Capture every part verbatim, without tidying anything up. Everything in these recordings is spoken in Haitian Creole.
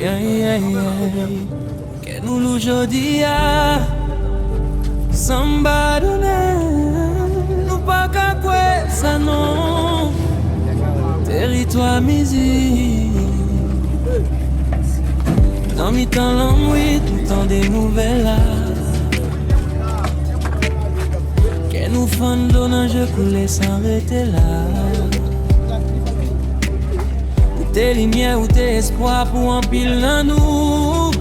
Ay, ay, ay. Kè nou lou jodi a. Sanba Donal, nou pa ka kwè sa non. Teritwa mizik. Nan mitan lanmwit, m tande nouvèl la. Kè nou fann dlo nan je koule san rete la. Ou te limyè, ou te espwa pou anpil nan nou.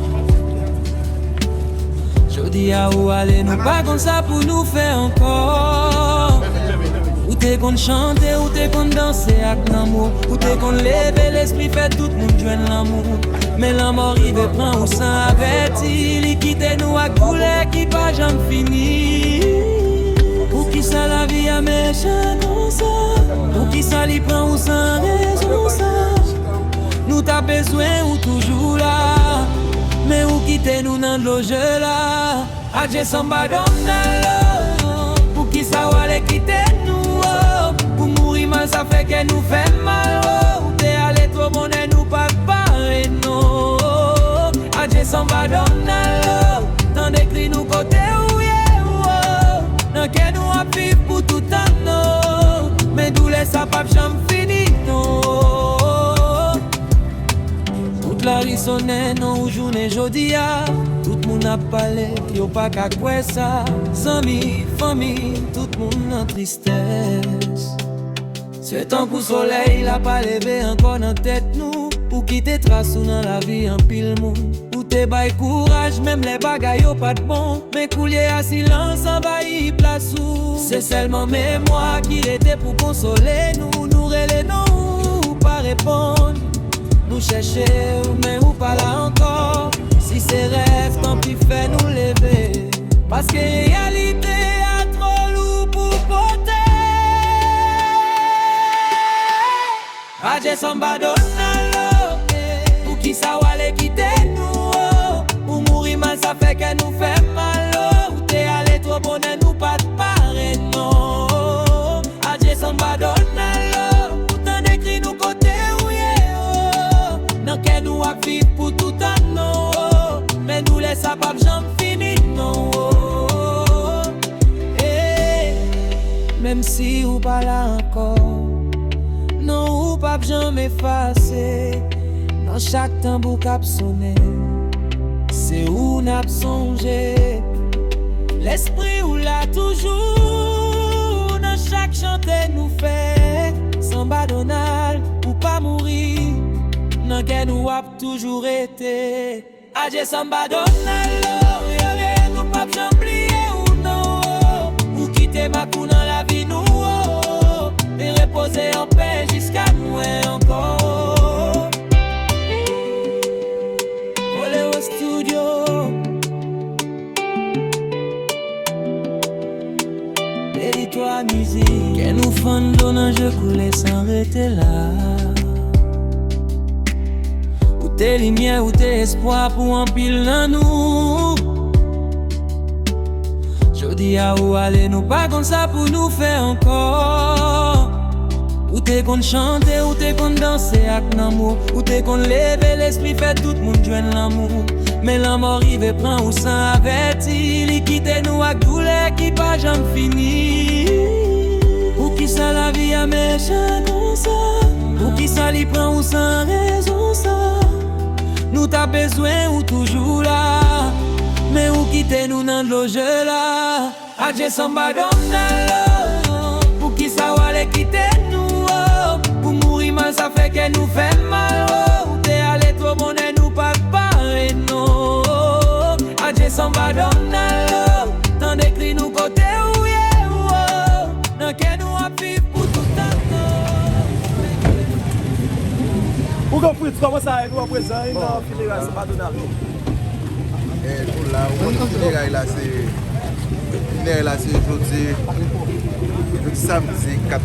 Jodi a ou ale, nou pa konn sa pou nou fè ankò. Ou te konn chante, ou te konn danse ak lanmou. Ou te konn leve lespri, fè tout moun jwenn lanmou. Men lanmò rive pran ou san avèti, li kite nou ak doulè ki pa janm fini. Poukisa lavi a mechan konsa? Poukisa li pran ou san rezon sa? Nou ta bezwen ou toujou la, men ou kite nou nan dlo je la. Adje Sanba Donal, oh. Poukisa w ale kite nou, oh? Pou mouri mal, sa fè kè nou fè mal, oh. Ou te ale twò bonè, nou pa t pare, non. Adje Sanba Donal, oh. Tande kri nou kote ou ye, oh. Nan kè nou ap viv pou tout tan, non. Men doulè sa p ap janm fini, non. Tout lari sonnen non ou jounen jodi a. Tout moun ap pale, yo pa ka kwè sa. Zanmi, fanmi, tout moun nan tristès. Se tankou solèy la pa leve ankò nan tèt nou. Ou kite tras ou nan lavi anpil moun. Ou te bay kouraj, menm lè bagay yo pa t bon. Men koulye a, silans anvayi plas ou. Se sèlman memwa ki rete pou konsole nou. Nou rele non ou, ou pa reponn. Nou chèche w, men ou pa la ankò. Si se rèv, tanpri fè nou leve. Paske reyalite a twò lou pou pote. Adje Sanba Donal, oh. Poukisa w ale kite nou, oh? Ou mouri mal, sa fè kè nou fè mal, oh. Ou te ale twò bonè, nou pa t pare, non. Adje Sanba Donal, oh. Ou tande kri nou kote ou ye, oh. Nan kè nou ap viv pou tout tan, non, oh. Men doulè sa p ap janm fini, non, oh. Hey, menm si ou pa la ankò, non ou p ap janm efase. Nan chak tanbou k ap sonnen, se ou n ap sonje. Lespri ou la toujou nan chak chante nou fè. Sanba Donal, ou pa mouri, nan kè nou w ap toujou rete. Adje Sanba Donal, oh, yo, yo, nou p ap janm bliye ou non, oh. Ou kite mak ou nan lavi nou, oh, oh. Men repoze an pè jiska nou wè ankò, oh. Oleo Studio. Teritwa mizik. Kè nou fann dlo nan je koule san rete la. Ou te limyè, ou te espwa pou anpil nan nou. Jodi a ou ale, nou pa konn sa pou nou fè ankò. Ou te konn chante, ou te konn danse ak lanmou. Ou te konn leve lespri, fè tout moun jwenn lanmou. Men lanmò rive pran ou san avèti. Li kite nou ak doulè ki pa janm fini. Poukisa lavi a mechan konsa? Poukisa li pran ou san rezon sa? Nou ta bezwen ou toujou la, men ou kite nou nan dlo je la. Adje Sanba Donal, oh. Poukisa w ale kite nou, oh? Pou mouri mal, sa fè kè nou fè mal, oh. Ou te ale twò bonè, nou pa t pare, non. Adje Sanba Donal, oh. Tande kri nou kote ou ye, oh. Nan kè nou ap viv pou tout tan, non. Ougan Fritz, kòman sa ye? Nou an prezan, wi, nan fineray Sanba Donal. E nou la, ou konn fineray la se, fineray la se jodi, jodi samdi kat,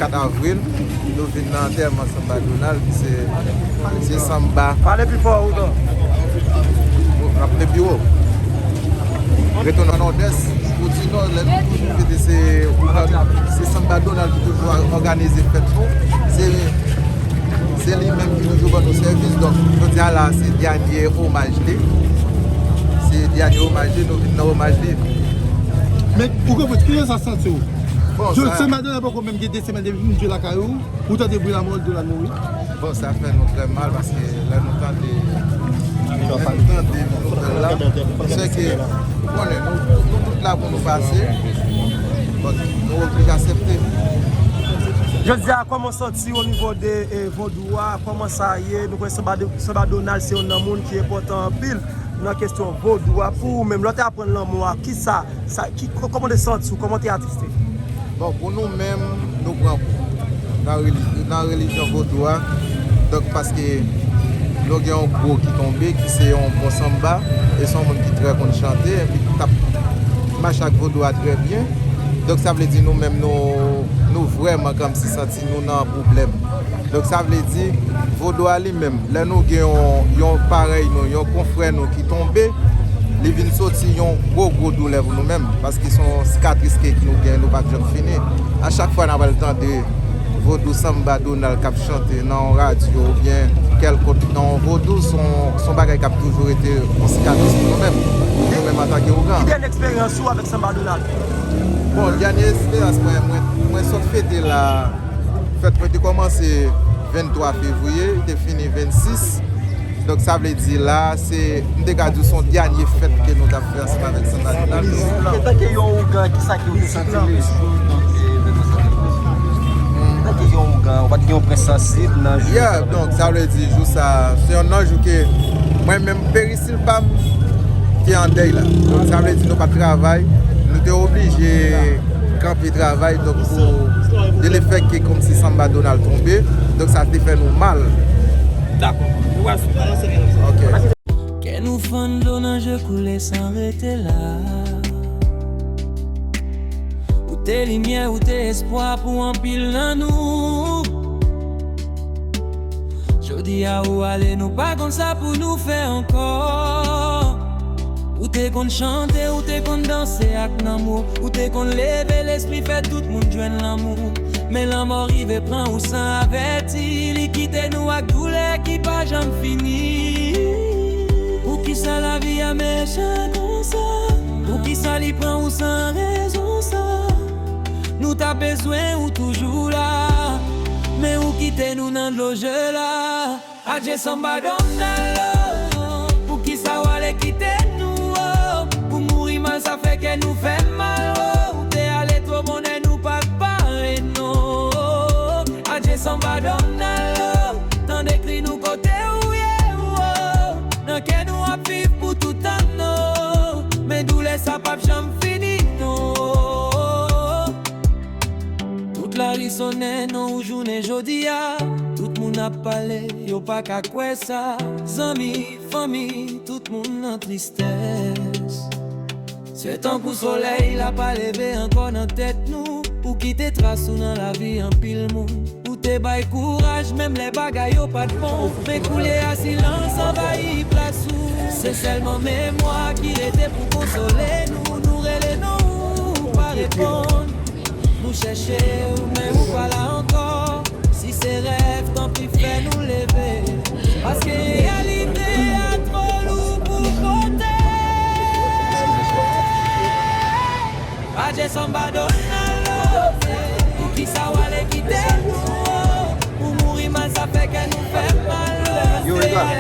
kat avril. Nou vin nan antèman Sanba Donal, ki se, se Sanba. Pale pi fò, Ougan. N ap plen pi wo. Retounen Nòdès. Pou di non, lè nou toujou fete, se ougan, se Sanba Donald ki toujou òganize fèt nou. Se, se li menm ki toujou ban nou sèvis. Donk, jodi a la, se dènye omaj li. Se dènye omaj li, nou vin nan omaj li. Men, ou konprann, kijan sa santi w? Bon, Jodi sa Sanba Donald poko menm gen de semèn depi vin jwe lakay ou. Ou tande bri lanmò, Donald mouri? Bon, sa fè nou trè mal paske lè nou tande, lè nou tande nouvèl la, se ke, ou konnen, nou, nou tout la pou nou pase, but nou oblije aksepte. Jodi a, kòman w santi w o nivo de eh, vodou a? Kòman sa ye? Nou konnen Sanba, Sanba Donald se youn nan moun ki enpòtan anpil nan kesyon vodou a. Pou ou menm, lè w te aprann lanmò a, kisa, sa, ki, kòman w te santi w? Kòman w te atriste? Bon, pou nou menm, nou pran kou nan reli-, nan relijyon vodou a. Donk, paske nou gen yon gwo ki tonbe, ki se yon bon sanba, e se yon moun ki trè konn chante, epi ki t ap mache ak vodou a trè byen. Donk, sa vle di nou menm, nou, nou vrèman kòmsi santi nou nan pwoblèm. Donk, sa vle di, vodou a li menm, lè nou gen yon, yon parèy nou, yon konfrè nou ki tonbe, li vin soti yon gwo, gwo doulè pou nou menm, paske se yon sikatris ke nou gen, nou p ap janm fini. A chak fwa n ap al tande vodou Sanba Donald k ap chante nan yon radyo oubyen kèlkòt nan yon vodou, se yon, se yon bagay k ap toujou rete yon sikatris pou nou menm, nou menm antanke ougan. Ki dènye eksperyans ou avèk Sanba Donald? Bon, dènye eksperyans mwen, mwen, mwen sot fete la. Fèt mwen te kòmanse venntwa fevriye, li te fini vennsis. Donk, sa vle di la, se, m te ka di w se yon dènye fèt ke nou t ap fè ansanm avèk Sanba Donald. Antanke yon ougan, kisa ke w te santi lejou, donk, e, venntwa fevriye? Antanke yon ougan, ou pa t gen yon pwen sansib nan jou sa? Yeah, donk, sa vle di jou sa, se yon nan jou ke mwen menm, perisil pa m te an dèy la. Donk, sa vle di nou pa t travay, nou te oblije kanpe travay, donk, pou de le fèt ke kòmsi Sanba Donald tonbe, donk, sa te fè nou mal. Dakò. Nou pral swiv. Ok. Kè nou fann dlo nan je koule san rete la. Ou te limyè, ou te espwa pou anpil nan nou. Jodi a ou ale, nou pa konn sa pou nou fè ankò. Ou te konn chante, ou te konn danse ak lanmou, ou te konn leve lespri, fè tout moun jwenn lanmou. Men lanmò rive pran ou san avèti, li kite nou ak doulè ki pa janm fini. Poukisa lavi a mechan konsa? Poukisa li pran ou san rezon sa? Nou ta bezwen ou toujou la, men ou kite nou nan dlo je la. Adje Sanba Donald, oh, poukisa w ale kite nou, oh? Pou mouri mal, sa fè kè nou fè mal, oh. Ou te ale twò bonè, nou pa t pare, non. Adje Sanba Donald, oh, tande kri nou kote ou ye, oh. Nan kè nou ap viv pou tout tan, non. Men doulè sa p ap janm fini, non. Tout lari sonnen non ou jounen jodi a. Tout moun ap pale, yo pa ka kwè sa. Zanmi, fanmi, tout moun nan tristès. Se tankou solèy la pa leve ankò nan tèt nou. Ou kite tras ou nan lavi anpil moun. Ou te bay kouraj menm lè bagay yo pa t bon. Men koulye a silans anvayi plas ou. Se sèlman memwa ki rete pou konsole nou. Nou rele non ou, ou pa reponn. Nou chèche ou, men ou pa la ankò. Si se rèv, tanpri fè nou leve. Paske reyalite a twò lou pou pote. Adje Sanba Donald, oh. Poukisa w ale kite nou, oh? Pou mouri mal, sa fè kè nou fè mal, oh. Yo, Edouard.